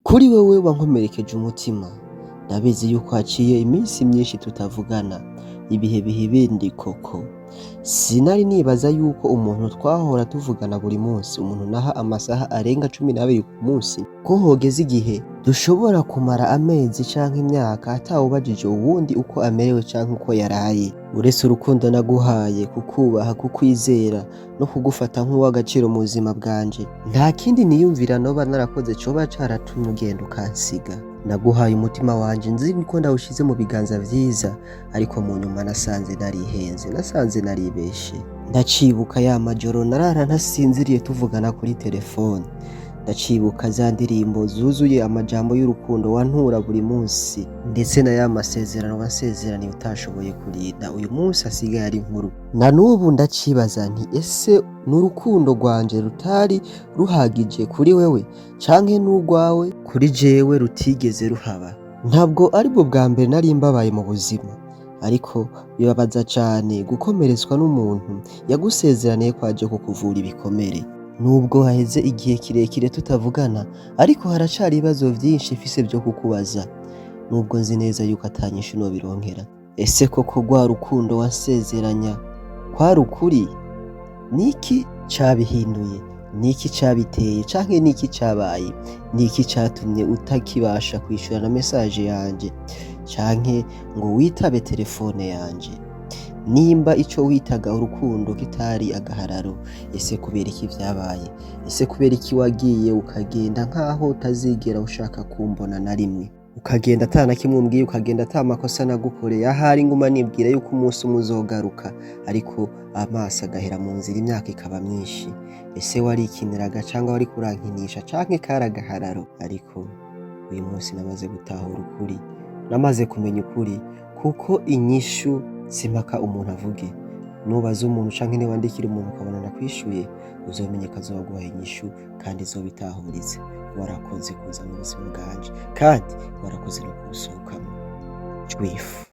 Kuri wewe wankomerekeje umutima, ndabizi yuko haciye iminsi myinshi tutavugana, ibihe biha ibindi koko. Sinari nibaza yuko umuntu twahora tuvugana buri munsi, umuntu naha amasaha arenga 12 ku munsi, ko hogeze igihe dushobora kumara amezi canke imyaka atawubajije uwundi uko amerewe canke uko yaraye. Uretse urukundo naguhaye, kukubaha, kukwizera no kugufata nk'uw'agaciro mu buzima bwanje, nta kindi niyumvira noba narakoze coba caratumye ugenda ukansiga. Naguhaye umutima wanje nzi ko ndawushize mu biganza vyiza, ariko mu nyuma nasanze narihenze, nasanze naribeshe. Ndacibuka ya majoro narara ntasinziriye tuvugana kuri telefone. Ndacibuka za ndirimbo zuzuye amajambo y'urukundo wantura buri munsi, ndetse na ya masezerano wansezeraniye utashoboye kurinda, uyu munsi asigaye ari inkuru. Na n'ubu ndacibaza nti: ese ni urukundo rwanje rutari ruhagije kuri wewe, canke n'urwawe kuri jewe rutigeze ruhaba? Ntabwo aribwo bwa mbere nari mbabaye mu buzima, ariko bibabaza cane gukomeretswa n'umuntu yagusezeraniye ko aje kukuvura ibikomere. Nubwo haheze igihe kirekire tutavugana, ariko haracari ibibazo vyinshi mfise vyo kukubaza, nubwo nzi neza yuko ata nyishu nobironkera. Ese koko rwa rukundo wansezeranya kwari ukuri? Niki cabihinduye? Niki cabiteye canke niki cabaye? Niki catumye utakibasha kwishura na message yanje canke ngo witabe telefone yanje? Nimba ico witaga urukundo kitari agahararo, ese kubera iki vyabaye? Ese kubera iki wagiye ukagenda nkaho utazigera ushaka kumbona na rimwe? Ukagenda ata na kimwe umbwiye, ukagenda ata makosa nagukoreye. Ahari nguma nibwira yuko umunsi umwe uzogaruka, ariko amaso agahera mu nzira, imyaka ikaba myinshi. Ese warikiniraga canke wariko urankinisha, canke kari agahararo? Ariko uyu munsi namaze gutahura ukuri, namaze kumenya ukuri, kuko inyishu simpaka umuntu avuge. Nubaza umuntu canke niwandikira umuntu ukabona ndakwishuye, uzomenye ko azoba aguhaye inyishu kandi izoba itahuritse. Warakoze kuza mu buzima bwanje, kandi warakoze no kubusohokamwo. Jwifu.